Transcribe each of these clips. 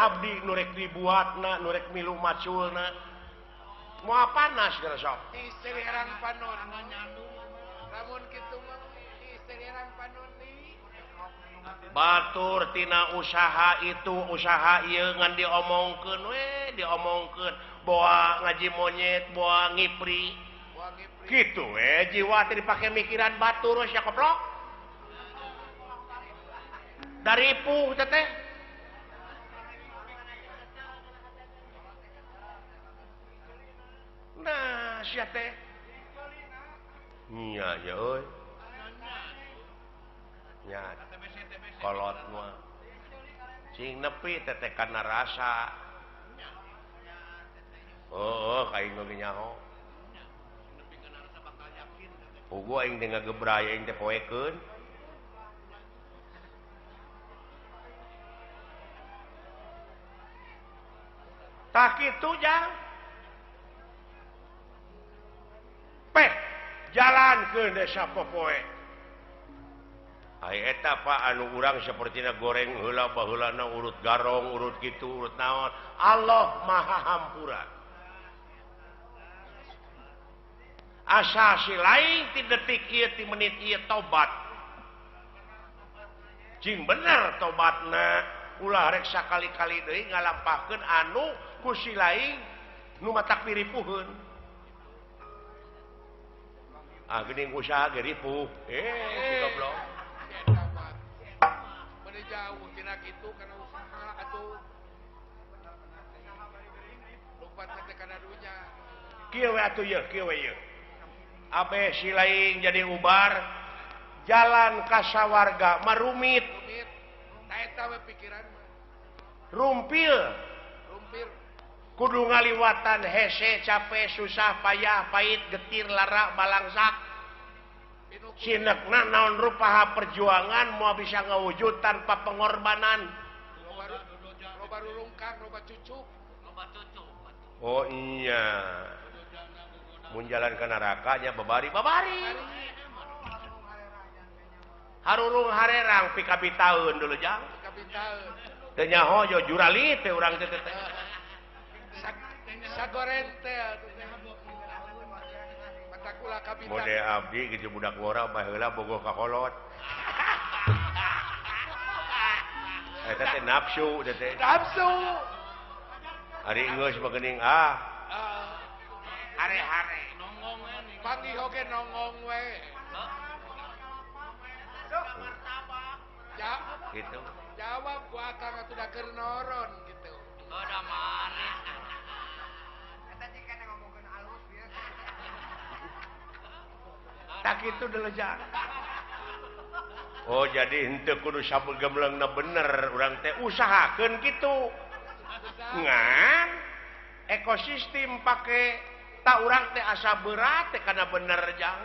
abdi nu rek dibuatna nu rek milu maculna moal panas geura sok iserang panon lamun kitu mah iserang panon batur tina usaha itu usaha ieu ngan diomongkeun we diomongkeun boa ngaji monyet boa ngipri kitu we jiwa teh dipake mikiran batur we sia koplok daripuh teh teh nah sia teh nya nya euy nya kolot mah cing nepi teteh kana rasa oh aing ge nyaho puguh aing teh ngagebray aing teh poekeun tah kitu jang peh jalankeun desa popoe. Ai eta Pak anu urang sapertina goreng heula baheulana urut garong urut kitu urut naon Allah Maha Hampura asa si lain ti detik ieu ti menit ieu tobat cing bener tobatna ulah rek sakali-kali deui ngalampahkeun anu ku si lain nu matak piripuheun ah geuning usaha ge ripuh goblok jauh tina kitu kana usaha atuh lompat teh kana dunya kieu we atuh yeuh kieu we yeuh abe si lain jadi ubar jalan ka sawarga marumit tah eta we pikiran mah rumpil rumpil kudu ngaliwatan hese capek susah payah pahit getir lara balangsak sinekna naon rupaha perjuangan mau bisa ngawujud tanpa pengorbanan. Loba rurungkang, loba cucuk, loba cucuk. Oh iya. Mun jalan ke neraka nya babari babari. Harurung harerang pikabitaeun dulu jang. Pikabitaeun. Teu nyaho jo jurali teh urang teh teh. Sagoren teh atuh. Mode abdi gitu budak ngora baheula bogoh ka kolot. Eta teh nafsu teh teh. Nafsu. Ari geus mah geuning ah. Hare-hare nongong we panggih oge nongong we. Ya, gitu. Jawab ku akang atuh da keur noron gitu. Oh da manis. Eta cing kana ngomongkeun alus biasa. Tak itu dulu jang. Oh jadi henteu kudu sabegemlengna bener urang teh usahakeun kitu. Ngan ekosistem pake tak urang teh asa berat teh kana bener jang.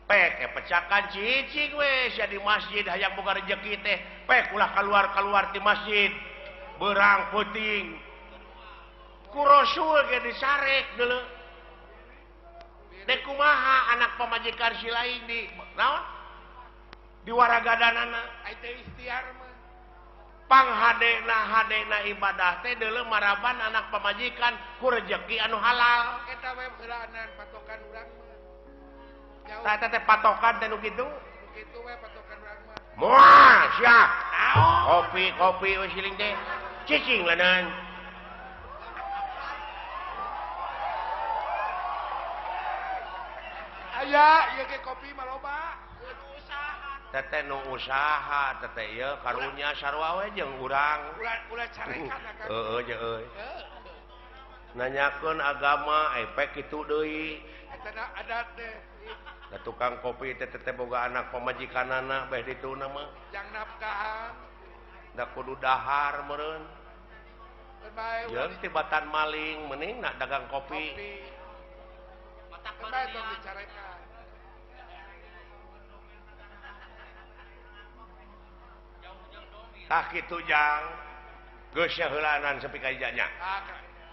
Pek pecakan cicing we sia di masjid hayang boga rejeki teh pek ulah kaluar-kaluar ti masjid. Beurang peuting. Ku Rasul ge disarek deuleu. Dek kumaha anak pamajikan si lain di naon? Di waragadanana ai teh ikhtiar mah. Panghadena hadena ibadah teh deuleu maraban anak pamajikan ku rejeki anu halal. Eta we heulaanan patokan urang mah. Tah eta teh patokan teh nu kitu? Nu kitu we patokan urang mah. Moal sia. Kopi kopi we siling teh. Cicing lanan. Aya ieu ge kopi mah loba. Teteh nu usaha teteh ieu karunya sarua we jeung urang. Ulah carekan akang. Heueuh jeung euy. Nanyakeun agama efek kitu deui. Eta adat teh. Da tukang kopi teh teteh boga anak pamajikanana beh dituna mah. Jang nafkahan. Da kudu dahar meureun. Jeung tibatan maling mending nak dagang kopi. Bae tong dicarekan. Tah kitu jang geus heulaanan sampai ka ijanya.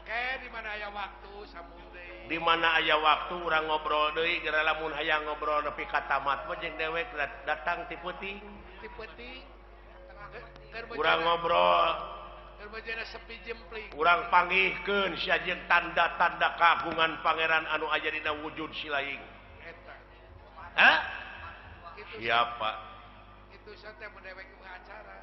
Ke di mana aya waktu sambung deui. Di mana aya waktu urang ngobrol deui geura lamun hayang ngobrol nepi ka tamat mah jeung dewek datang ti peuting. Ti peuting. Urang ngobrol. Keur Sejenna sepi jempling. Urang panggihkeun sia jeung tanda-tanda kagungan pangeran anu aya dina wujud si laing. Eta. Hah? Siapa? Itu teh mun dewek acara.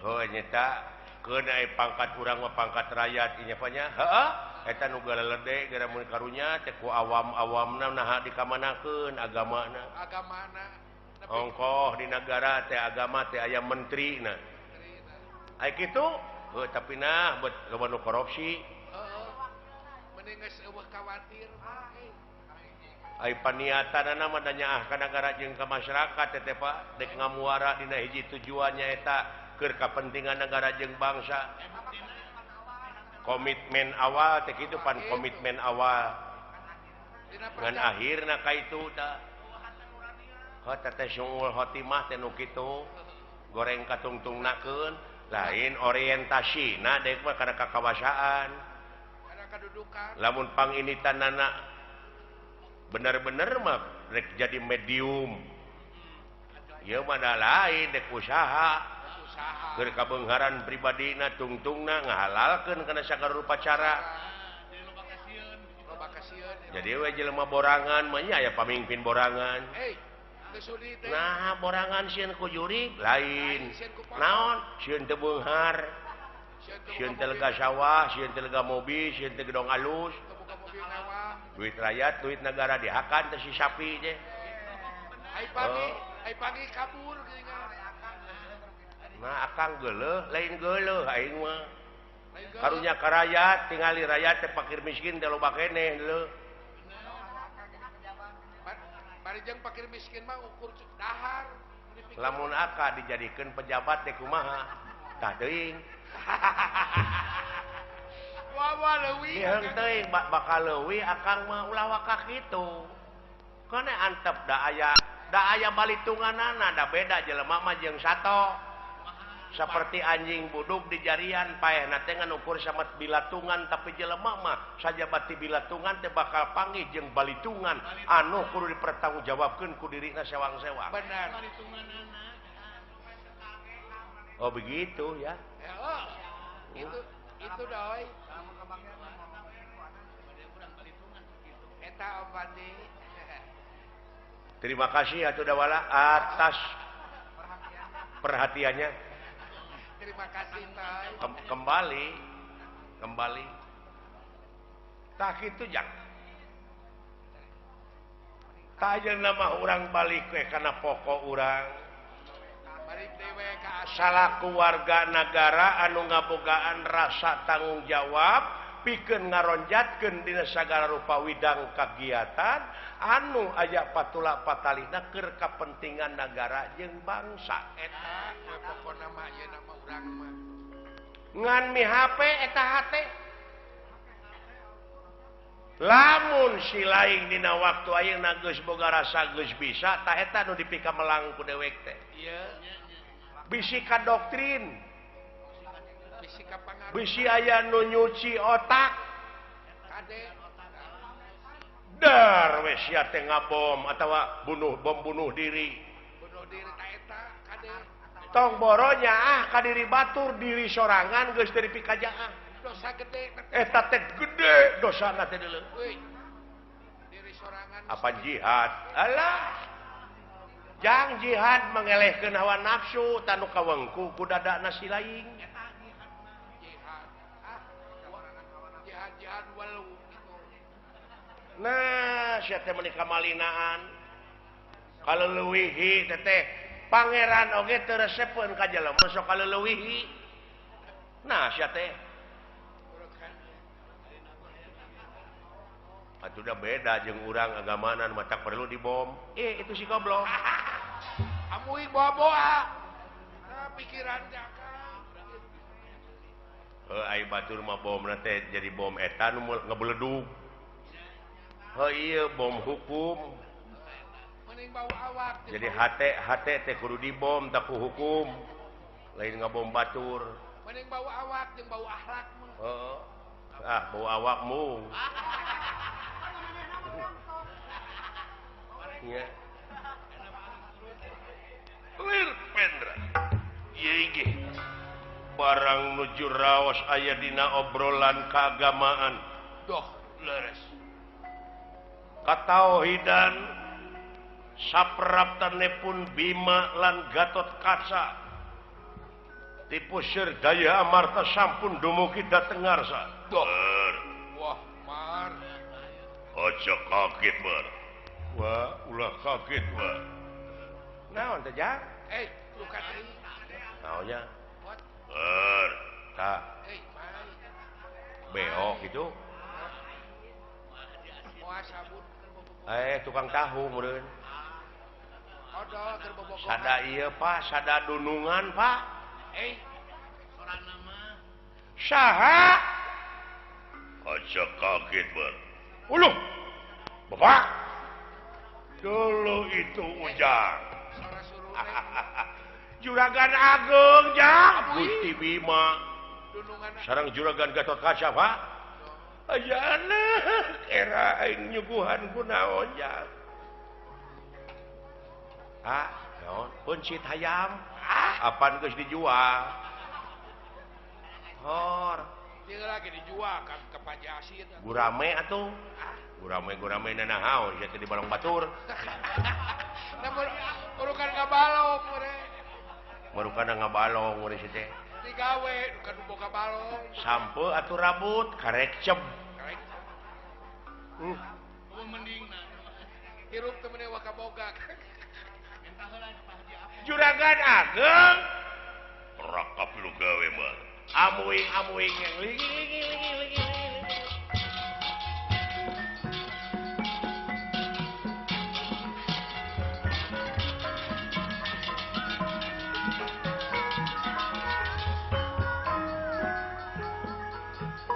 Heuh nyeta keun aya pangkat urang mah pangkat rakyat ieu nya nya. Heeh, eta nu galelede gara mun karunya teh ku awam-awamna naha dikamanakeun agamana. Agamana. Ongkoh di nagara teh agama teh aya menterina. Ai kitu, heuh tapi nah buat loba nu korupsi. Heeh. Mending geus eueuh khawatir. Ai paniatanana mah da nyaah ka nagara jeung ka masyarakat teh teh Pak, dek ngamuara dina hiji tujuannya eta keur kapentingan nagara jeung bangsa. Komitmen awal teh kitu pan komitmen awal. Ngan akhirna ka itu tah. Heuh teh sungul khotimah teh nu kitu. Goreng katungtungnakeun lain orientasina dek mah kana kakawasaan. Kana kadudukan. Lamun panginitanana bener-bener mah rek jadi medium. Ieu mah da lain dek usaha. Keur kabeungharan pribadina tungtungna ngahalalkeun kana sagala rupa cara. Jadi we jelema borangan mah nya aya pamimpin borangan. Nah, borangan sieun ku jurig lain. Naon? Sieun teu beunghar. Sieun teu lega sawah, sieun teu lega mobil, sieun teu gedong alus. Duit rakyat, duit negara dihakan teh si sapi teh. Ai pagi, ai pagi kabur geuningan. Nah, akang geuleuh, lain geuleuh aing mah. Karunya ka rakyat, tingali rakyat teh fakir miskin teh loba keneh leuh. Bari jeung fakir miskin mah ukur dahar. Lamun aka dijadikeun pejabat teh kumaha? Tah teuing. Wawa leuwih. Ieu teuing bakal leuwih akang mah ulah waka kitu. Kana antep da aya balitunganana da beda jelema mah jeung sato. Seperti anjing buduk di jarian paehna teh ngan ukur samet bilatungan tapi jelema mah sajabati bilatungan teh bakal panggih jeung balitungan anu kudu dipertanggungjawabkeun ku dirina sewang-sewang. Benar. Oh begitu ya. Oh, itu doi. Eta Om Pandi. Terima kasih atuh Dawala atas perhatiannya. Terima kasih Toy. Kembali kembali. Tah kitu jang. Tah ayeuna mah urang balik we kana pokok urang. Salaku warga nagara anu ngabogaan rasa tanggung jawab pikeun ngaronjatkeun dina sagala rupa widang kagiatan anu aya patula patalina keur kapentingan nagara jeung bangsa. Eta we pokona mah ayeuna mah urang mah. Ngan mi HP eta hate. Lamun si laing dina waktu ayeuna geus boga rasa geus bisa tah eta nu dipikamelang ku dewek teh. Ieu. Bisi ka doktrin. Bisi aya nu nyuci otak. Dar we sia teh ngabom atawa bunuh bom bunuh diri. Bunuh diri ta eta kade. Tong boronya ah ka diri batur diri sorangan geus teu dipikajaah. Dosa gede eta teh gede dosana teh deuleu. Diri sorangan. Apa jihad? Alah. Jang jihad mengelehkeun hawa nafsu tanu kawengku ku dadana si laing. Nah, sia teh meuni kamalinaan. Kaleuwihi teh teh pangeran oge teu resepeun ka jelema sok kaleuwihi. Nah, sia teh. Atuh da beda jeung urang agamanan mah tak perlu dibom. Itu si goblok. Amuing boa-boa. Nah, pikiran teh akang. Heuh ai batur mah bomna teh jadi bom eta nu ngebeledug. Heuh ieu bom hukum. Mending bau awak. Jadi hate teh kudu dibom tak ku hukum. Lain ngabom batur. Mending bau awak jeung bau akhlak mah. Heeh. Ah, bau awakmu. Ya. Lir Pendra. Ieu ge. Barang nuju raos aya dina obrolan keagamaan. Doh, leres. Katauhidan sapraptanepun Bima lan Gatot Kaca. Tipu Daya Amarta sampun dumugi dhateng ngarsa. Doh. Wah, mar. Aja kaget, Mar. Wah, ulah kaget, Mar. Naon teh, Jang? Eh, luka deui. Naonnya? Tah. Beo gitu. Tukang tahu meureun. Sada ieu Pak, sada dunungan Pak. Saha? Aja kaget, Bar. Uluh. Bapak. Dulu itu Ujang. Juragan Agung Jang Gusti Bima sareng Juragan Gatot Kaca Pak. Ayana era aing nyuguhan ku naon Jang. Ah, naon? Peuncit hayam. Ah, apan geus dijual. Hor. Ieu lagi dijual ka ka Pajasin. Gurame atuh. Gurame-gurame nanahaon sia teh di balong batur. Da urukan ngabalong meureun. Marukana ngabalong meureun si teh. Digawe nu boga balong. Sampe atuh rabut karek ceb. Karek. Mendingna. Hirup teh meuni wakaboga. Minta heula ka Pak Haji Apung. Juragan Ageng rakap lu gawe mah. Amuing-amuing yang ligi ligi ligi ligi.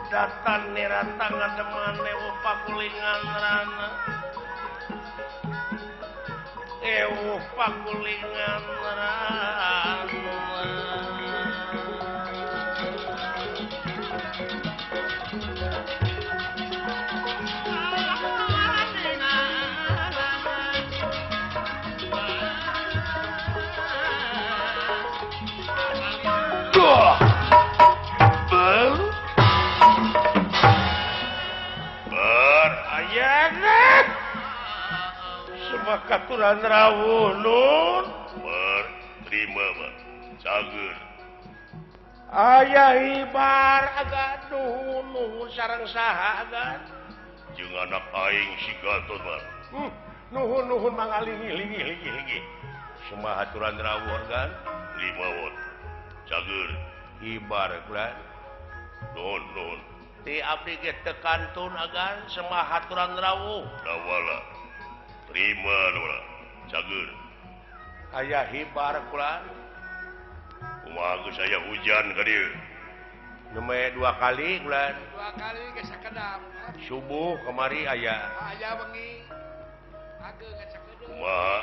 Datan nirata ngademan ewu pakulingan rana. Ewu pakulingan rana. Katuran rawuh nun berterima mah cager aya hibar agak nuhun nuhun sareng saha agan jeung anak aing si Gatot mah nuhun nuhun mangalingi lingi lingi lingi semua aturan rawuh agan lima wot cager hibar bulan nuhun nuhun ti abdi ge teu kantun agan semua aturan rawuh dawala terima lah cager aya hibar kulan kumaha geus aya hujan ka dieu nembe dua kali kulan dua kali geus sakedap subuh kemari aya aya wengi ageung geus sakedeung kumaha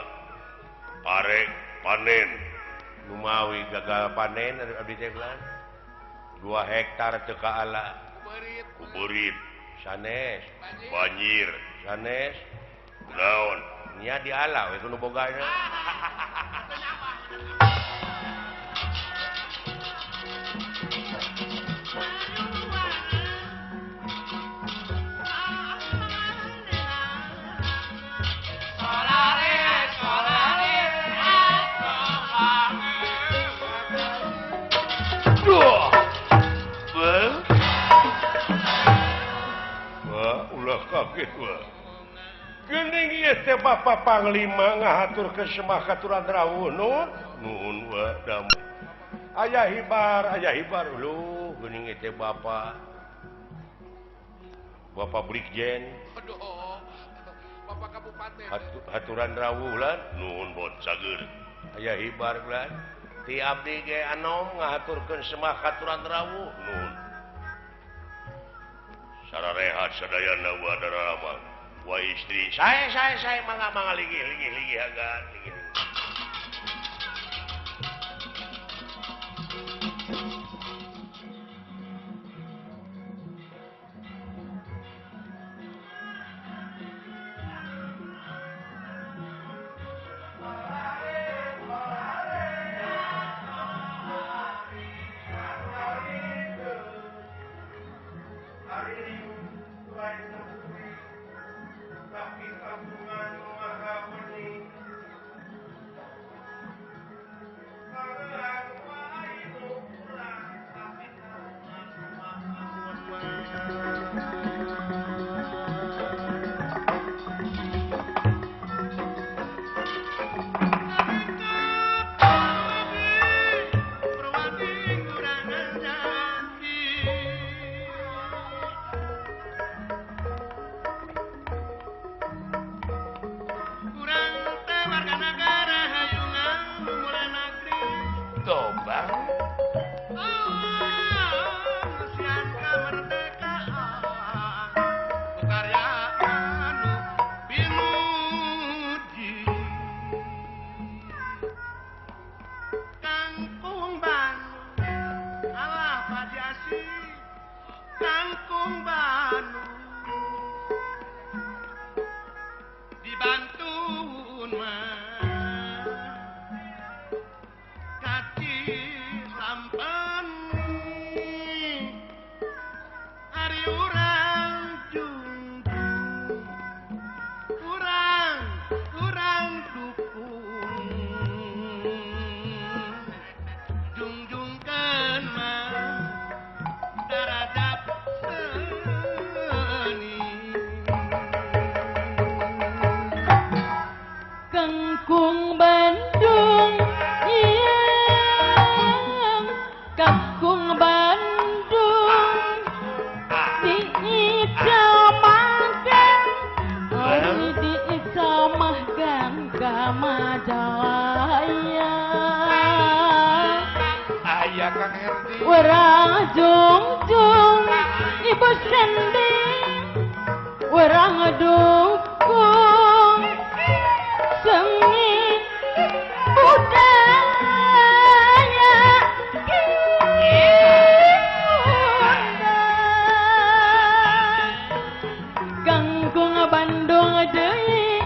pare panen lumawi gagal panen abdi teh kulan 2 hektar teu kaala kuberit kuberit sanes banjir sanes naon nya diala we kudu bogana. Wah, ulah kaget wah. Geuning ieu teh Bapak Panglima ngahaturkeun semah katuran rawuh nun. Nuhun wa dam. Aya hibar lu geuning ieu teh Bapak. Bapak Brigjen. Aduh. Bapak Kabupaten. Haturan rawuh lan nuhun bot cager. Aya hibar lan. Ti abdi ge anom ngahaturkeun semah katuran rawuh nuhun. Sararehat sadayana wa darama. Wa istri saya mangga mangga ligi ligi ligi agan ligi. Pajasi Kangkung Bandung dibantun mah kaki lampan hari urang jungjung urang urang dukung jungjungkeun mah darajat seni. Kangkung Bandung yang kangkung Bandung diicamakan hari diicamahkan ka Majalaya. Aya Kang Herdi. Urang jungjung ibu sendi urang dukung seni budaya kita. Kangkung Bandung deui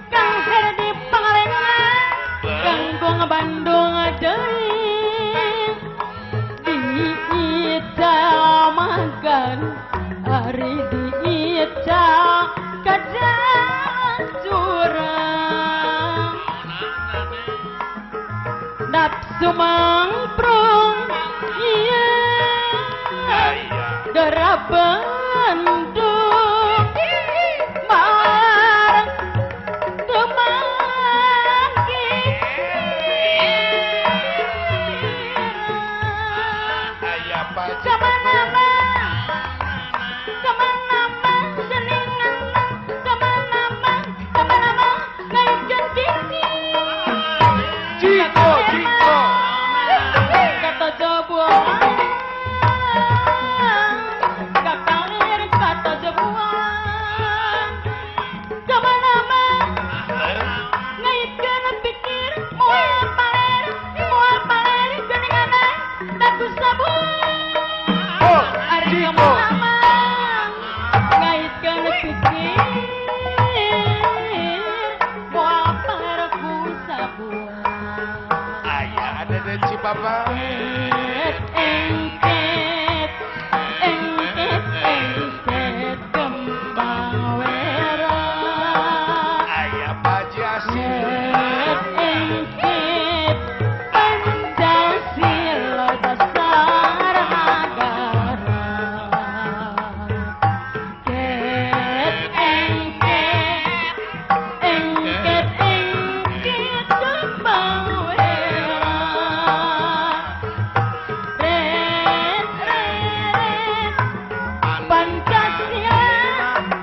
Kang Herdi Pangalengan Kangkung Bandung deui diicamakan hari diica kadang curang nafsu mangprung iya darah Bandung marang temangki. Aya Pak Haji. Kamanama, kamanama, geningan, kamanama, kamanama, ngaitkeun kiki. Ciko, Ciko. Kata jabuan, kakalir kata jabuan. Kamanama, ngaitkeun pikir, moal paler, geninganan, daku sabun. Oh, Ari Ciko. kamanama, ngaitkeun pikir, moal paler ku sabun. Aya ada deh Cibaba. Engket, engket, engket, engket, kembang wera. Aya Pak Haji Asih. Engket, engket, Pancasila dasar negara. Engket, engket, engket, engket, kembang wera. Ret, ret, Pancasila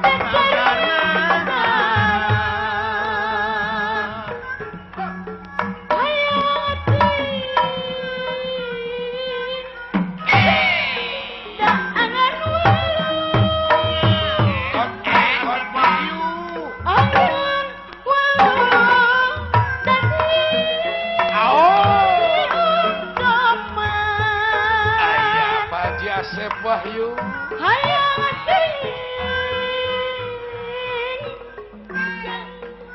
dasar negara. Hayati da angan Kon kon Wahyu. angan walu dadi Ao. utama. Aya Pak Haji Asep Wahyu. Hayang teuing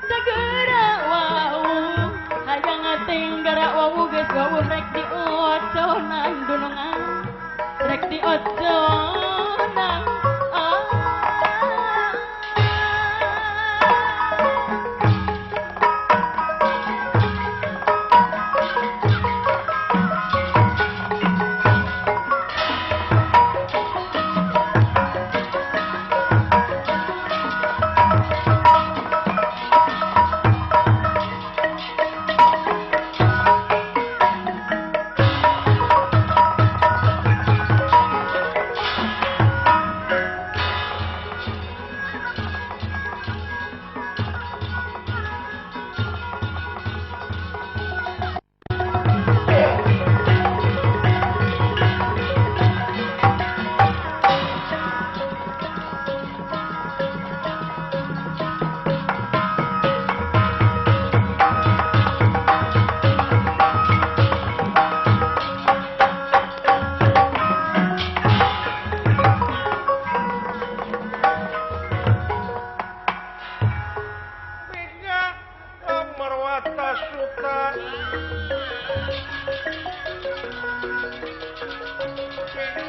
segera wau hayang teuing gara wau geus wau rek dioconan dunungan rek dioconan ah.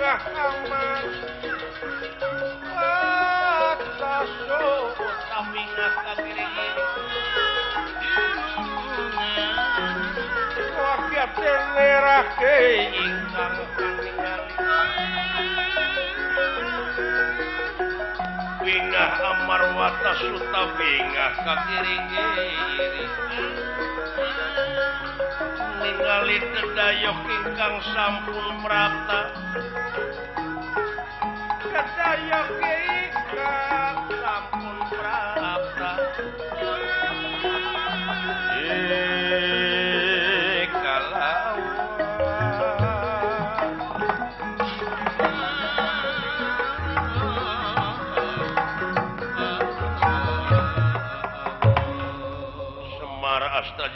bingah aman Wataso bingah kagiring Rakyat nerake ingkang katingali Bingah amar watasuta bingah kagiring Ningali kedayok ingkang sampun prapta Kedayok ingkang sampun prapta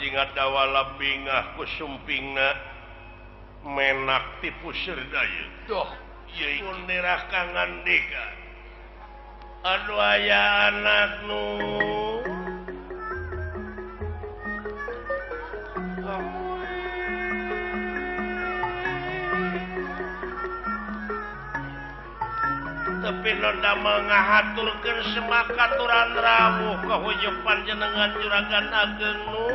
Jingat dawala bingah kusumpingna menak tipu serdaya doh ieu nirah kangandika anu aya anak nu tapi londa mengahaturkeun semakaturan rawuh kahuyung panjenengan juragan ageng nu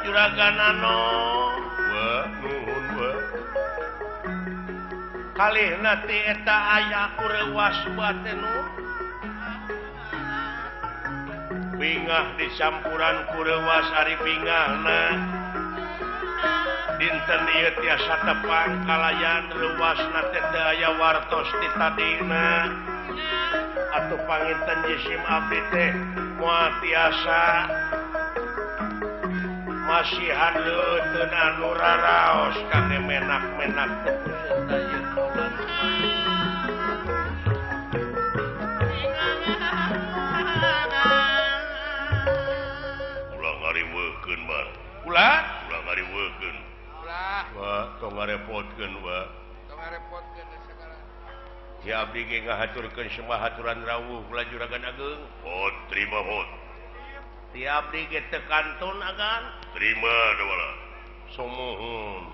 Juragan ano wa nuhun wa kalihna ti eta aya ureuwas batenu bingah dicampuran kureuwas ari bingahna dinten ieu tiasa tepang kalayan reuwasna teh teu aya wartos ti tadina atuh panginten jisim abdi teh moal tiasa masihan leuteun anu raraos kangge menak-menak teu peserta ieu kaulan. Ulah ngariweukeun mah. Ulah? Ulah ngariweukeun. Ulah. Wa tong ngarepotkeun wa. Tong ngarepotkeun sagala. Si abdi ge ngahaturkeun semua haturan rawuh kula juragan ageung. Hot terima hot. Ti abdi ge teu kantun agan. Terima dawala. Sumuhun.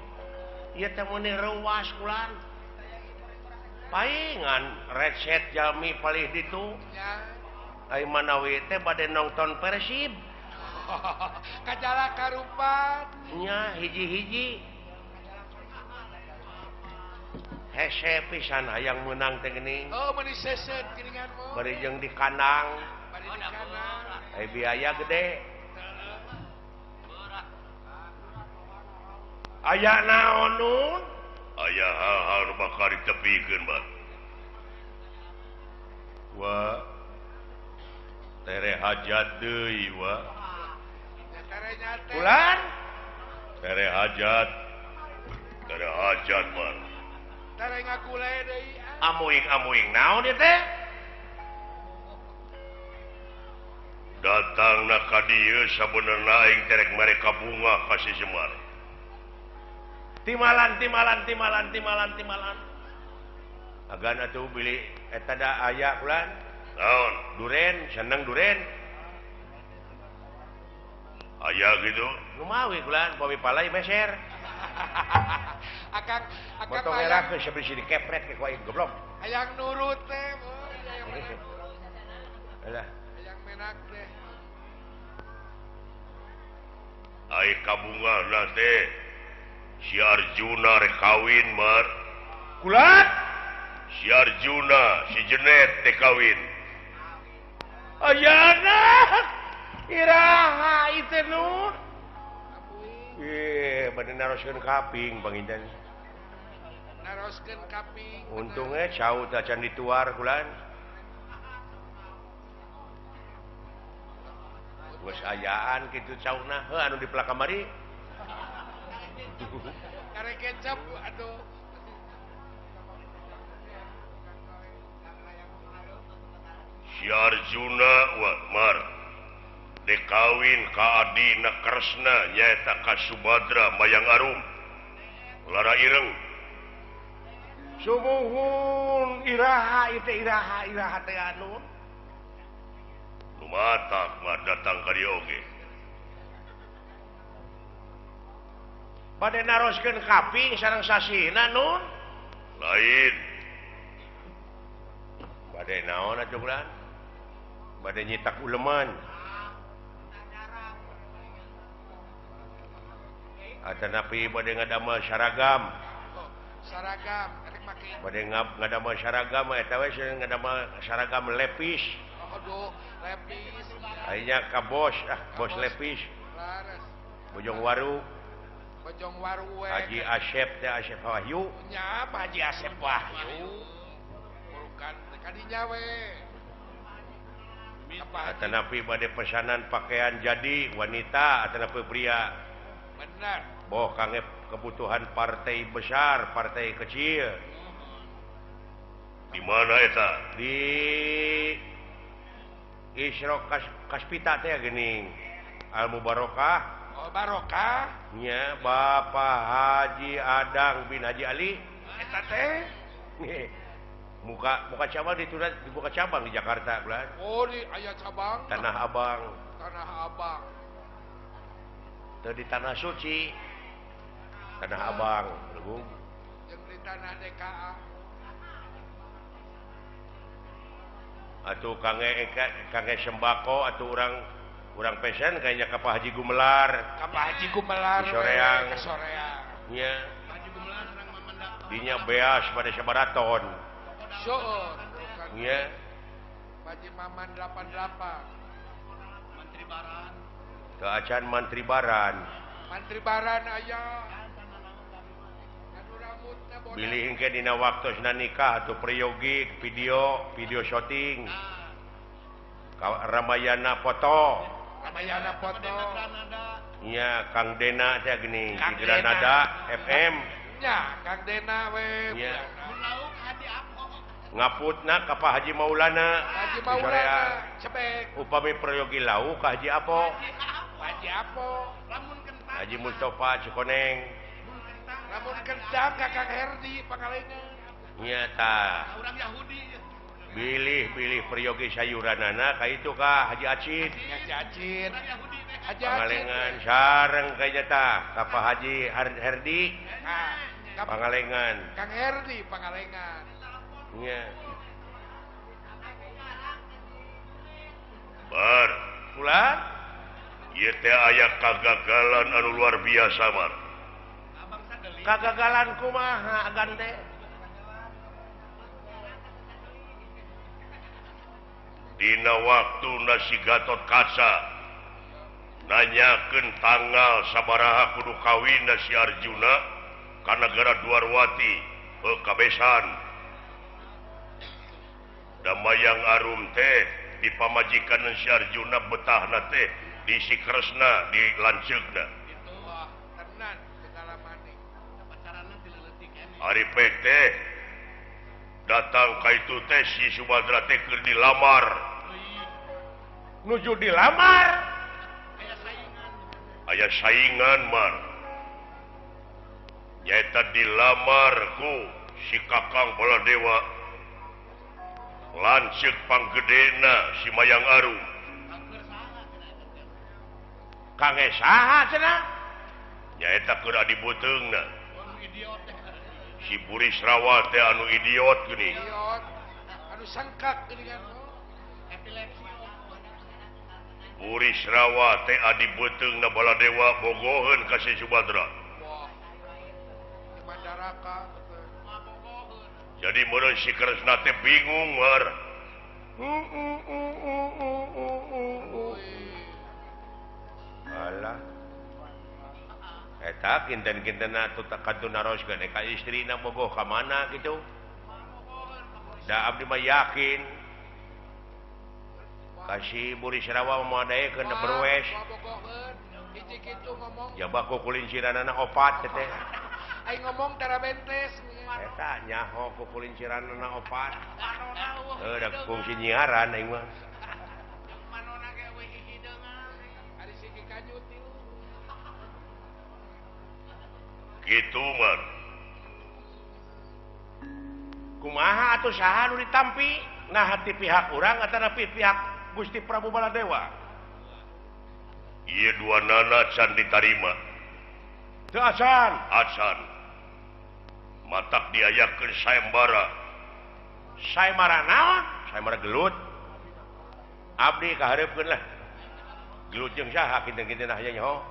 Ieu teh meuni reuwas kulan. Paingan reset jalmi palih ditu. Ai manawi teh bade nongton Persib. Kajala karupat. Nya hiji-hiji. Hese pisan hayang meunang teh geuning. Oh meuni seset geuningan mah. Bari jeung di kandang. Bari di kandang. Ai biaya gede. Aya naon nun? Aya hal-hal nu bakal ditepikeun mah. Wa tere hajat deui wa. Bulan tere hajat. Tere hajat mah. Tere ngagule deui. Amuing-amuing naon ieu teh? Datangna ka dieu sabenerna aing terek mereka bunga ka si Semar. Timalan timalan timalan timalan timalan. Agan atuh bilih eta da aya kulan. Naon? Duren, seneng duren. Aya gitu. Lumawi kulan pami palai meser. Akang akang motong erakeun sabisi dikepret ke ku aing goblok. Hayang nurut teh, hayang. Alah. Hayang menak teh. Ai kabungahna teh si Arjuna rek kawin mar. Kulan? Si Arjuna, si Jenet teh kawin. Ayana. Iraha ieu teh nur. Bade naroskeun kaping panginten. Naroskeun kaping. Untungnya cau teh acan dituar kulan. Geus ayaan kitu cauna heuh anu dipelak kamari. Kare kecap atuh. Si Arjuna wa mar dek kawin ka adina Kresna nyaeta ka Subadra Mayang Arum Lara Ireng. Sumuhun iraha ieu teh iraha iraha teh anu. Lumatak mah datang ka dieu oge. Bade naroskeun kaping sareng sasihna nun lain bade naon atuh bulan bade nyitak uleman atanapi bade ngadamel saragam saragam rek make bade ngadamel saragam eta we ngadamel saragam lepis aduh lepis aya ka bos ah bos lepis laras Bojong Waru Bojong Waru we Haji Asep teh Asep Wahyu nya apa Haji Asep Wahyu bukan teh kadinya we atanapi bade pesanan pakaian jadi wanita atanapi pria benar boh kangge kebutuhan partai besar partai kecil di mana eta di Isro Kaspita teh geuning Al Mubarokah oh barokah nya Bapak Haji Adang bin Haji Ali eta teh muka muka cabang di dibuka cabang di Jakarta bulan oh di aya cabang Tanah Abang Tanah Abang teu di Tanah Suci Tanah Abang legung jeung di tanah DKA atuh kangge kangge sembako atuh urang pesen kayaknya ka Pak Haji Gumelar ka Pak Haji Gumelar soreang soreang nya Haji Gumelar sareng Mamanda dinya beas pada sabaraton seueur nya Haji Maman 88 Mantri Baran teu acan Mantri Baran Mantri Baran aya anu rambutna bodas bilih engke dina waktosna nikah atuh priyogi video video syuting Ramayana foto Ramayana foto nya Kang Dena teh geuning di Granada FM nya Kang Dena we nya ngaputna ka Pak Haji Maulana Haji Maulana cebek upami prayogi lauk ka Haji Apo Haji Apo lamun kentang Haji Mustafa Cikoneng lamun kentang ka Kang Herdi Pangalengan nya tah urang Yahudi bilih-bilih priyogi sayuranana ka itu ka Haji Acit Haji Acit Haji Pangalengan sareng ka tah ka Pak Haji Herdi Pangalengan Kang Herdi Pangalengan nya bar ulah ieu teh aya kagagalan anu luar biasa mar kagagalan kumaha agan teh dina waktu nasi Gatot Kaca nanyakeun tanggal sabaraha kudu kawin si Arjuna ka nagara Dwarwati kabesan Damayang Arum teh di pamajikan si Arjuna betahna teh di si Kresna di lanceukna ari PT datang ka itu teh si Subadra teh keur dilamar nuju dilamar aya saingan mar nyaeta dilamar ku si Kakang Baladewa lanceuk panggedena si Mayang Arum kangge saha cenah nyaeta keur adi beuteungna si Burisrawa teh anu idiot geuning idiot anu sangkak geuningan epilepsi Burisrawa teh adi beuteungna Baladewa bogoheun ka si Subadra wah di Mandaraka jadi meureun si Kresna teh bingung war alah eta kinten-kintenna atuh kantun naroskeun ka istrina bogoh ka mana kitu da abdi mah yakin ka si Burisrawa moal daekeun da berwes jaba ku kulinciranana opat teh aing ngomong tara bentes eta nyaho ku kulinciranana opat heuh da kungsi nyiaran aing mah manona ge eueuh hideungan ari si Kanyut kitu man kumaha atuh saha nu ditampi nah hati pihak urang atanapi pihak Gusti Prabu Baladewa ieu dua nana can ditarima Teu acan. Acan. Matak diayakeun sayembara. Sayembara naon? Sayembara gelut. Abdi kahareupkeun lah. Gelut jeung saha kinten-kinten aya nyaho.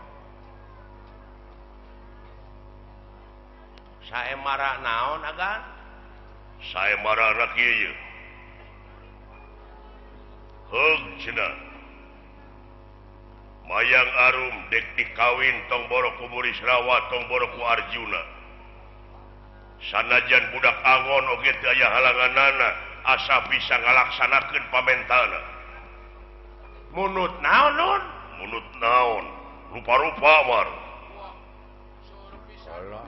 Sayembara naon agan? Sayembara na kieu ye. Heug cenah. Mayang Arum dek dikawin tong boro ku Burisrawa tong boro ku Arjuna. Sanajan budak angon oge teu aya halanganana asa bisa ngalaksanakeun pamentana. Munut naon nun? Munut naon? Rupa-rupa war. Allah.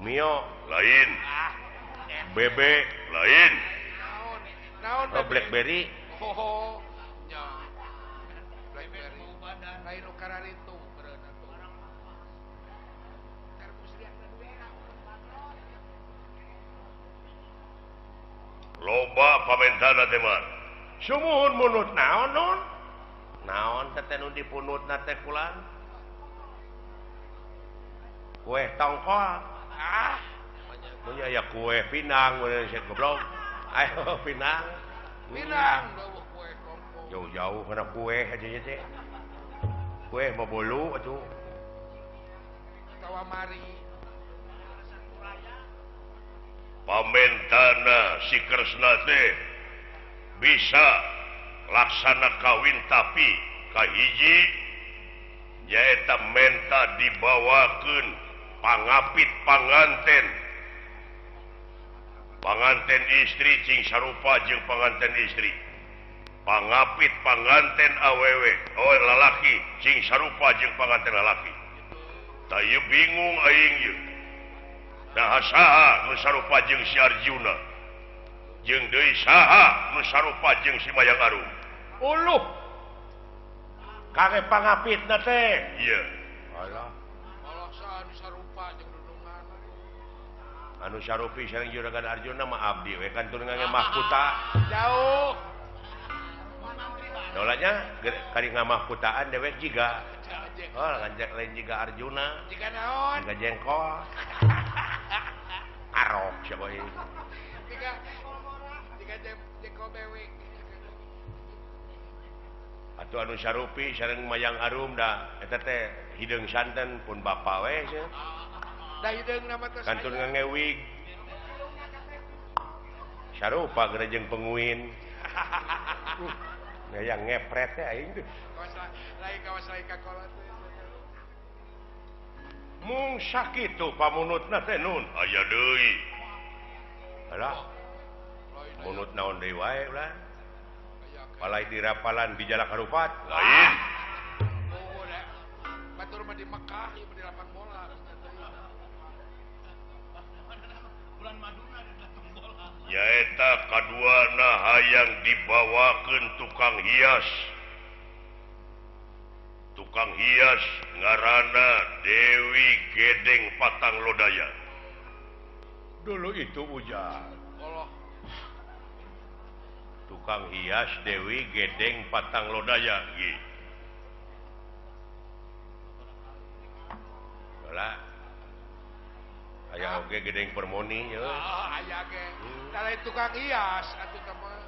Mio lain. Bebe lain. Naon? Oh, Blackberry. Oh, nya. Blackberry. Lain nu kararitu beureun atuh. Loba pamentana teh mah. Sumuhun munut naon nun? Naon teh nu dipunutna teh kulan? Kue tongkol. Ah, punya ya kue pinang mun goblok. Ayo pinang. Pinang leuweuh kue tongkol. Jauh-jauh kana kue aja teh. Kue mau bolu atuh. Tawa mari. Pamentana si Kresna teh bisa laksana kawin tapi kahiji nyaeta menta dibawakeun pangapit panganten. Panganten istri cing sarupa jeung panganten istri. Pangapit panganten awewe, oh lalaki cing sarupa jeung panganten lalaki. Tah ieu bingung aing ieu. Nah saha nu sarupa jeung si Arjuna? Jeung deui saha nu sarupa jeung si Mayang Arum? Uluh. Kage pangapitna teh. Ieu. Alah. Allah saha nu sarupa jeung dudungan. Anu sarupi sareng Juragan Arjuna mah abdi we kan turun ngange mahkuta. Jauh. Dolanya kari ngamahkutaan dewek jiga. Oh, lain jiga Arjuna. Jiga naon? Jiga jengkol. Arok siapa ini? Jiga jengkol bewek. Atuh anu sarupi sareng Mayang Arum da eta teh hideung santen pun bapa we cenah. Da hideung nama teh kantun ngange wig. Sarupa geura jeung penguin. Gaya ngepret teh aing teh. Lain kawas lain ka kolot teh. Mung sakitu pamunutna teh nun. Aya deui. Alah. Munut naon deui wae ulah. Palai dirapalan di Jalak Harupat. Lain. Oh, batur mah di Mekah ieu di lapang bola. Bulan maduna di lapang bola. Nyaeta kaduana hayang dibawakeun tukang hias. Tukang hias ngaranna Dewi Gedeng Patang Lodaya. Dulu itu ujar. Allah. Tukang hias Dewi Gedeng Patang Lodaya nggih. Lah. Aya oge Gedeng Permoni ye. Oh, aya ge. Da lain tukang hias atuh teh mah.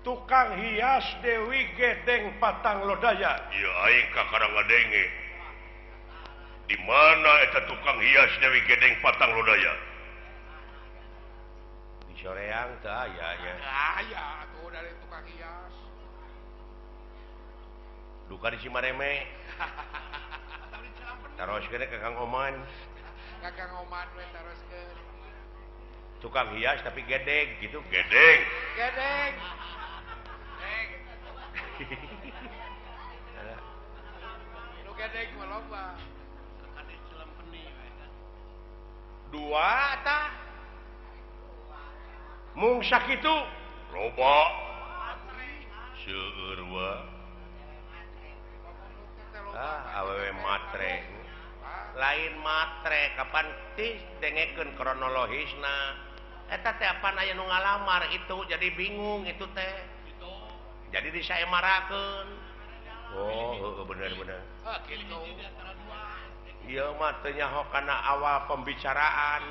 Tukang hias Dewi Gedeng Patang Lodaya. Ieu aing kakara ngadenge. Di mana eta tukang hias Dewi Gedeng Patang Lodaya? Di Soreang teu aya nya. Aya atuh dari tukang hias. Duka di Cimareme. Taroskeun ka Kang Oman. Ka Kang Oman we taroskeun. Tukang hias tapi gedeg gitu. Gedeng. Gedeng. Nu gedeg mah loba. Dua tah. Mung sakitu loba. Seueur wa. Ah, awewe matre. Lain matre kapan tis dengekeun kronologisna. Eta teh apan aya nu ngalamar itu jadi bingung itu teh. Jadi disaemarakeun. Oh, heeh bener-bener. Ieu mah teu nyaho kana awal pembicaraan.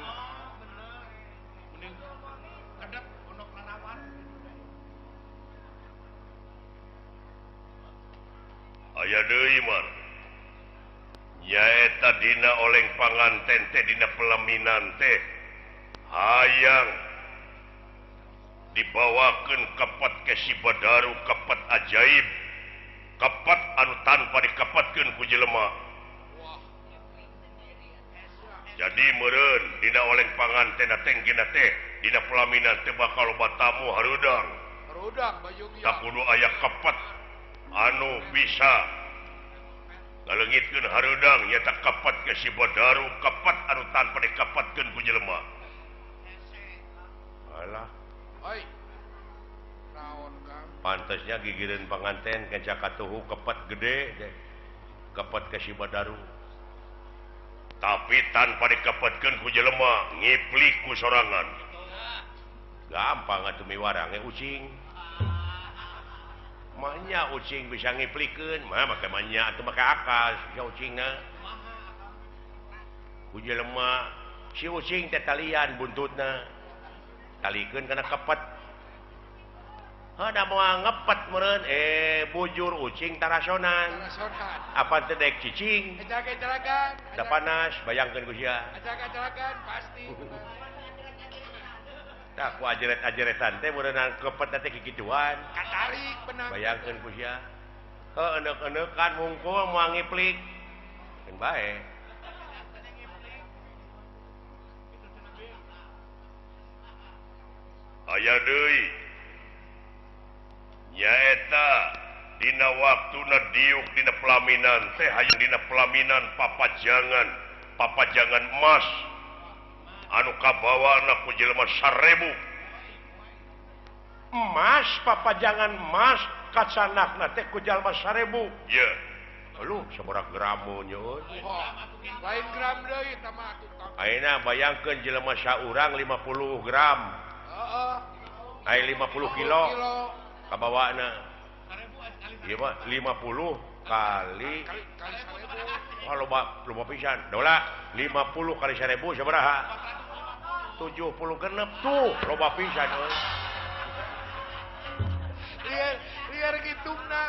Aya deui mah. Nyaeta dina oleng panganten teh dina pelaminan teh hayang dibawakeun kepat ke Sibadaru kepat ajaib kepat anu tanpa dikepatkeun ku jelema. Jadi meureun dina oleng panganten teh gina teh dina pelaminan teh bakal loba tamu harudang. Harudang bayung ieu. Kudu aya kepat anu bisa ngaleungitkeun harudang nyaeta kepat ke Sibadaru kepat anu tanpa dikepatkeun ku jelema. Alah. Oi. Naon Kang? Pantasnya gigireun panganten kenca katuhu kepat gede kepat ke Sibadaru. Tapi tanpa dikepatkeun ku jelema ngiplik ku sorangan. Gampang atuh miwarang ge ucing. Manya ucing bisa ngiplikeun, mah make manya atuh make akal si ucingna. Ku jelema si ucing teh talian buntutna. Talikeun kana kepet. Heuh moal ngepet meureun bujur ucing tarasonan. Apa teh dek cicing? Ejak-ejakan. Da panas bayangkeun ku sia. Ejak-ejakan pasti. Tah ku ajeret-ajeretan teh meureunang kepet teh kikituan. Katarik benang. Bayangkeun ku sia. Heuh enek-enekan mungkul moal ngiplik. Keun bae. Aya deui nyaeta dina waktuna diuk dina pelaminan teh hayang dina pelaminan papajangan papajangan emas anu kabawana ku jelema 1000 emas papajangan emas kacanakna teh ku jelema 1000 ye aduh sabaraha gram nyeun lain gram deui tah mah atuh ayeuna bayangkeun jelema saurang 50 gram. Heeh. Ai 50 kilo kabawana. Ieu mah 50 kali wah loba loba pisan. Dola 50 kali 1000 sabaraha? 76 tuh loba pisan euy. Liar liar ngitungna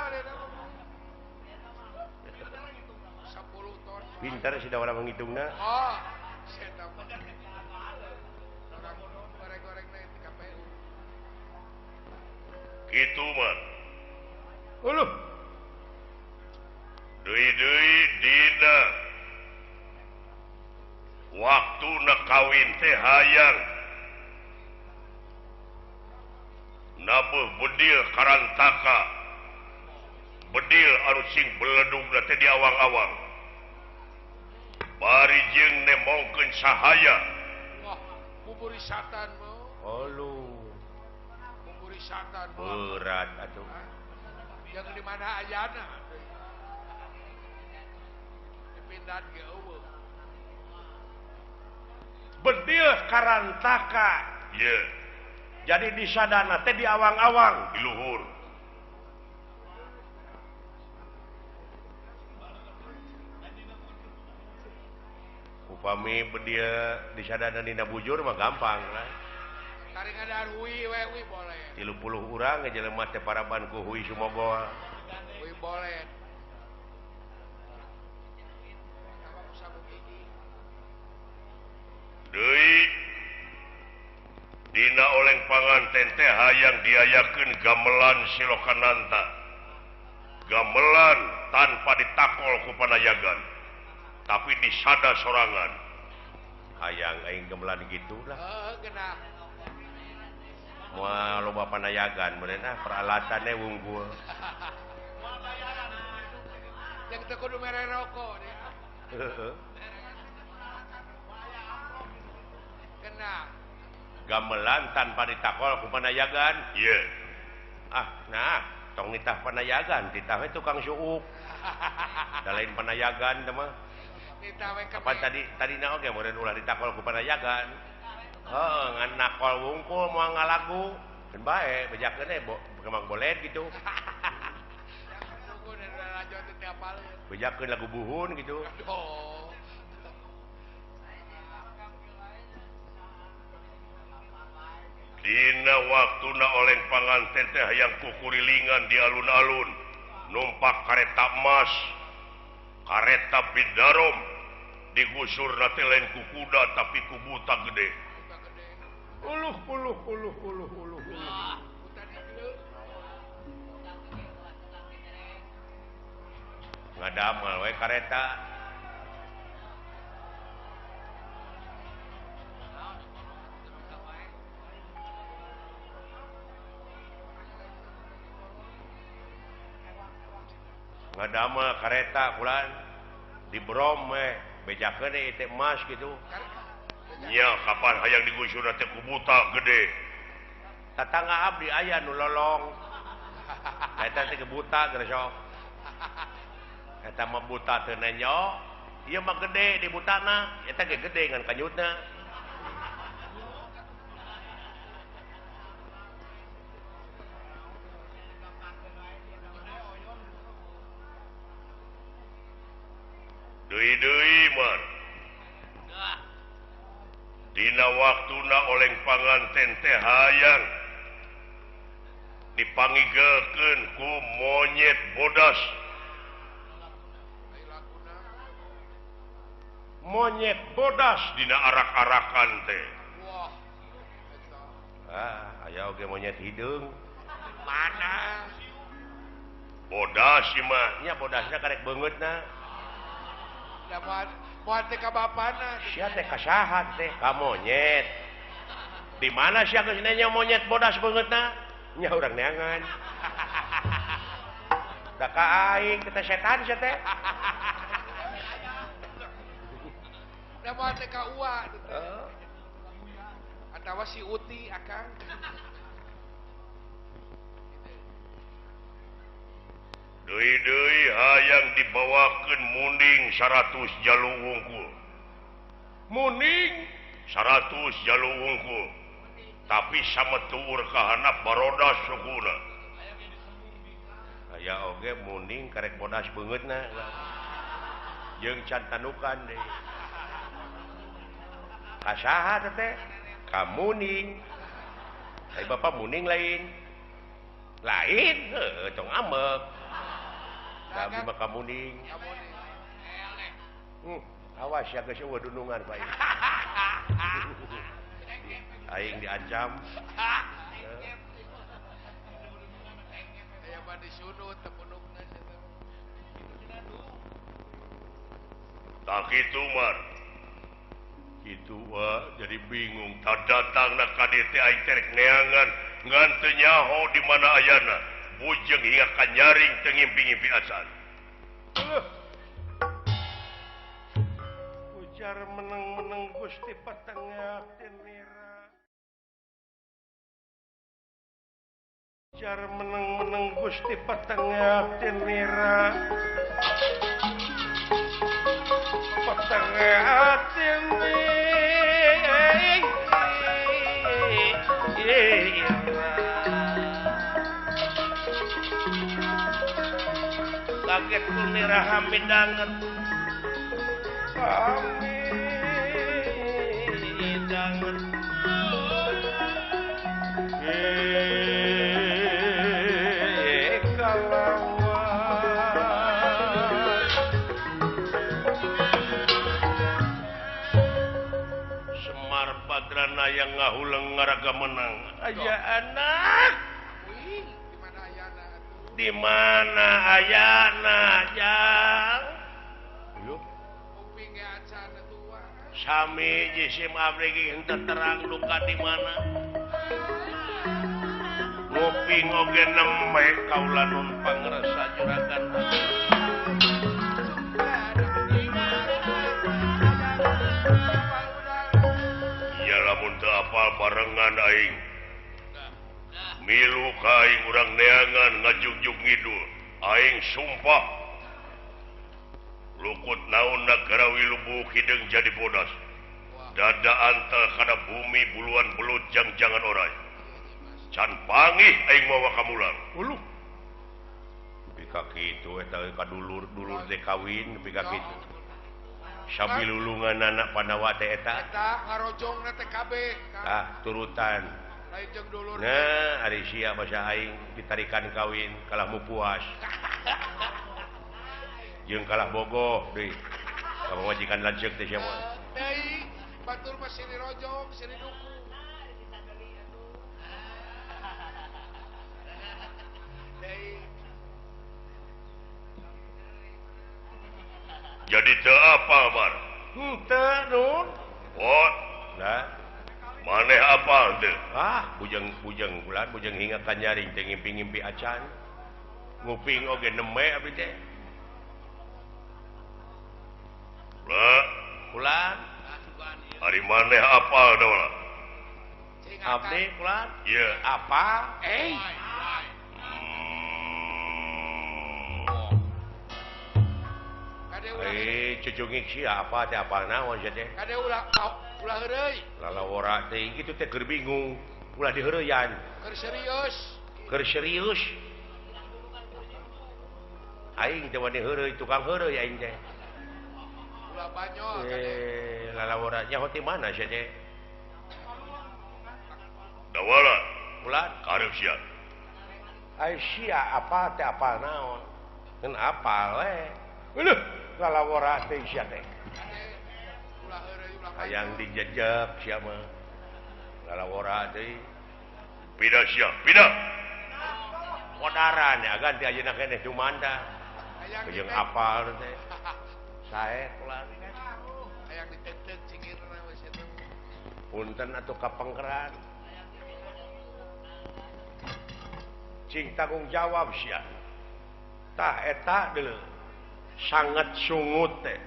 10 ton. Pintar sih da urang ngitungna. Oh, saya gitu mah. Uluh. Deui-deui dina waktuna kawin teh hayang nabuh bedil karantaka bedil anu sing beledugna teh di awang-awang bari jeung nemongkeun sahaya. Wah, buburi satan mah. Uluh. Satan berat atuh. Yang di mana ayana? Dipindahan ge eueuh. Bedil karantaka. Ye. Jadi di sadana teh di awang-awang di luhur. Upami bedil di sadana dina bujur mah gampang lah. Hui we hui boleh. 30 urang jelema teh paraban ku hui sumogol. Hui boleh. Deui dina oleng panganten teh hayang diayakeun gamelan Silokananta. Gamelan tanpa ditakol ku panayagan. Tapi disada sorangan. Hayang aing gamelan gitulah. Heeh, genah. Moal loba panayagan meureun peralatannya wungkul. Yang teu kudu mere rokok deh. Heeh. Kena. Gamelan tanpa ditakol ku panayagan. Ye. Ah, nah, tong nitah panayagan, titah we tukang suuk. Da lain panayagan teh mah. Nitah we kapan tadi tadina oge meureun ulah ditakol ku panayagan. Heeh, ngan nakol wungkul moal ngalagu. Keun bae bejakeun we kemang boled gitu. Bejakeun lagu buhun gitu. Dina waktuna oleng panganten teh hayang kukurilingan di alun-alun numpak kareta emas kareta bidarom digusur teh lain ku kuda tapi ku buta gede. Uluh uluh uluh uluh uluh uluh. Ngadamel we kareta. Ngadamel kareta bulan di brom we bejakeun we emas gitu. Nya kapan hayang digusur teh ku buta gede. Tatangga abdi aya nu lolong. Eta teh buta geus sok. Eta mah buta teu nenyo, ieu mah gede di butana, eta ge gede ngan kanyutna. Deui-deui mah. Dina waktuna oleng panganten teh hayang dipangigekeun ku monyet bodas. Monyet bodas dina arak-arakan teh. Ah, aya oge monyet hideung. Mana? Bodas ieu mah. Nya bodasna karek beungeutna. Da moal teh ka bapana. Sia teh ka saha teh? Ka monyet. Di mana sia geus nanya monyet bodas beungeutna? Nya urang neangan. Da ka aing teh setan sia teh. Da moal teh ka ua teh. Atawa si Uti akang. Deui-deui hayang dibawakeun munding 100 jalu wungkul. Munding 100 jalu wungkul. Tapi sametuur ka handap barodas sukuna. Aya oge munding karek bodas beungeutna. Jeung can tanukan deui. Ka saha teh? Ka muning. Ai bapa muning lain. Lain heuh tong amek. Abdi mah ka muning. Awas ya geus eueuh dunungan Pak. Aing diancam. Aya mah disunut tepunukna sia teh. Tak kitu mar. Kitu wa jadi bingung. Tak datangna ka dieu teh aing teh rek neangan ngan teu nyaho di mana ayana. Bujeng hingga kanyaring teu ngimpi-ngimpi acan. Ujar meneng-meneng Gusti patengah tinira. Ujar meneng-meneng Gusti patengah tinira. Patengah tinira. Kaget kunira hamidanget. Hamidanget. Semar Badrana yang ngahuleng ngaraga menang. Aya anak. Di mana ayana jang? Sami jisim abdi ge henteu terang duka di mana. Nguping oge nembe kaula nun pangresa juragan. Ya lamun teu apal barengan aing. Milu ka aing urang neangan ngajugjug ngidul. Aing sumpah lukut naon nagara Wilubu hideung jadi bodas. Dada antel kana bumi buluan belut jang-jangan oray. Can pangih aing mawa kamulang. Uluh. Nepi ka kitu eta ka dulur-dulur teh kawin nepi ka kitu. Sabilulungan anak Pandawa teh eta. Eta ngarojongna teh kabeh. Tah turutan. Lain jeung dulur. Nah, ari sia basa aing ditarikan kawin kalah mu puas. Jeung kalah bogoh deui. Ka pamajikan lanceuk teh sia mah. Deui batur mah siri rojong, siri duku. Deui. Jadi teu apa, Mar? Henteu, Nun. Pot. Nah, maneh apa teu? Ah, bujeng-bujeng bulan bujeng hingga kanyaring teh ngimpi-ngimpi acan. Nguping oge neme abdi teh. Lah, Kulan. Ari maneh apal da? Abdi kulan? Ieu. Apa? Cucungik sia apa teh apal naon sia teh? Kade ulah ulah heureuy. Lalawora teh kitu teh keur bingung, ulah diheureuyan. Keur serius. Keur serius. Aing teh wani heureuy, tukang heureuy aing teh. Ulah banyol kade. Lalawora nyaho ti mana sia teh? Dawala. Ulah karep sia. Ai sia apa teh apal naon? Keun apal we. Uluh, lalawora teh sia teh. Hayang dijejek sia mah. Lalawora teh. Pindah sia, pindah. Kodaran ya ganti ayeuna keneh dumanda. Jeung apal teh. Sae kula. Hayang ditetek cingirna we sia teh. Punten atuh kapengkeran. Cing tanggung jawab sia. Tah eta deuleu. Sangat sungut teh.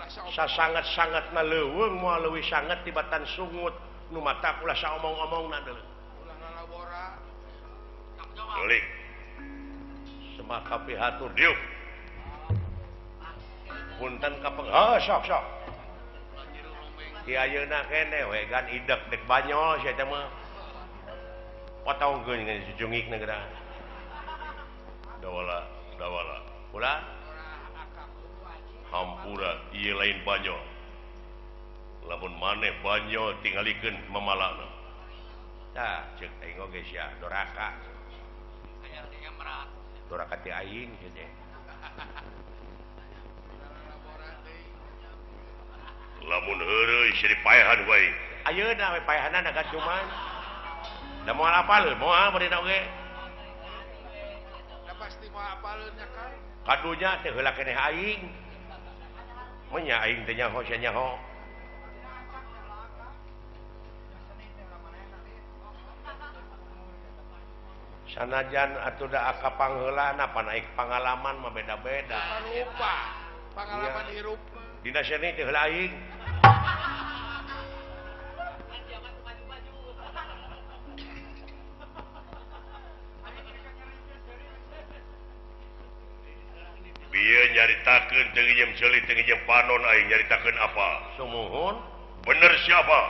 Sasangat-sangatna leuweung moal leuwih sangat tibatan sungut nu mata ulah saomong-omongna deuleu. Ulah lalawora. Delik. Semaka pihatur diuk. Punten kapeng. Ah sok sok. Di ayeuna keneh we gan idek dek banyol sia teh mah. Potongkeun geus jungikna geura. Dawala, dawala. Ulah hampura ieu lain banyol. Lamun maneh banyol tingalikeun mamalana. Tah ceuk aing oge sia doraka. Doraka ti aing sia teh. Lamun heureuy sia dipaehan wae. Ayeuna we paehanana kan cuman. Da moal apaleun, moal bari oge. Da pasti moal apaleun nya kan. Kadunya teh heula keneh aing. Menya aing teh nyaho sia nyaho. Sanajan atuh da aka pangheulana panaik pangalaman mah beda-beda. Rupa pangalaman hirup. Dina seni teh heula aing. Bieu nyaritakeun teu nginjem ceuli teu nginjem panon aing nyaritakeun apa? Sumuhun. Bener siapa?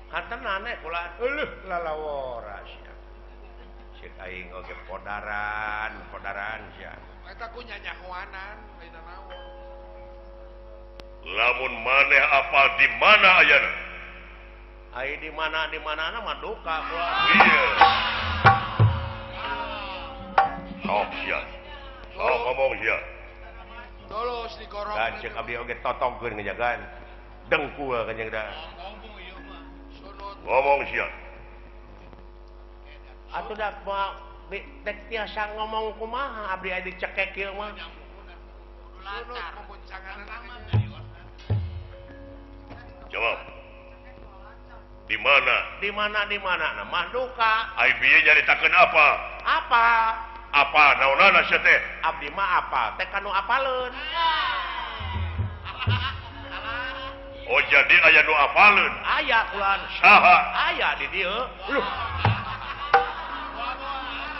Katenan eh kula. Euleuh lalawora sia. Ceuk aing oge podaran, podaran sia. Eta ku nyanyahoanan lain naon. Lamun maneh apal di mana ayana? Ai di mana di manana mah duka kula. Iya. Sok sia. Oh, ngomong sia. Terus digorok. Dan ceuk abdi oge totongkeun ngejagaan. Dengkul kanjeng da. Ngomong sia. Atuh da moal dek tiasa ngomong kumaha abdi aya dicekek ieu mah. Sunut memuncanganna. Jawab. Di mana? Di mana di mana? Nah, mah duka. Ai bieu nyaritakeun apa? Apa? Apa naonana sia teh? Abdi mah apa? Teh kanu apaleun. Oh jadi aya nu apaleun? Aya kulan. Saha? Aya di dieu. Luh.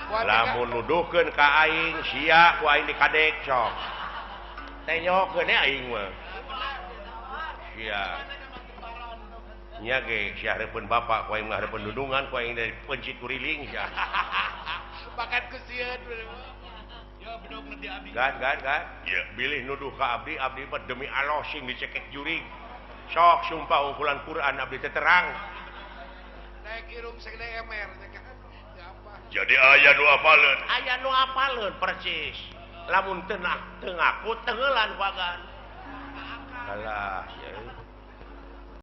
Lamun nuduhkeun ka aing sia ku aing dikadek sok. Teh nyokeun aing mah. Sia. Nya ge sia hareupeun bapak ku aing mah hareupeun dundungan ku aing dari pencit kuriling sia. Bakat ku sieun. Ya bedog di abdi. Gan gan gan. Ya. Bilih nuduh ka abdi, abdi mah demi Allah sing dicekek jurig. Sok sumpah ungkulan Quran abdi teh terang. Naik irung segede emer nya kan. Apa? Jadi aya nu apaleun. Aya nu apaleun persis. Lamun teu ngaku tenggelan ku agan. Alah, ya.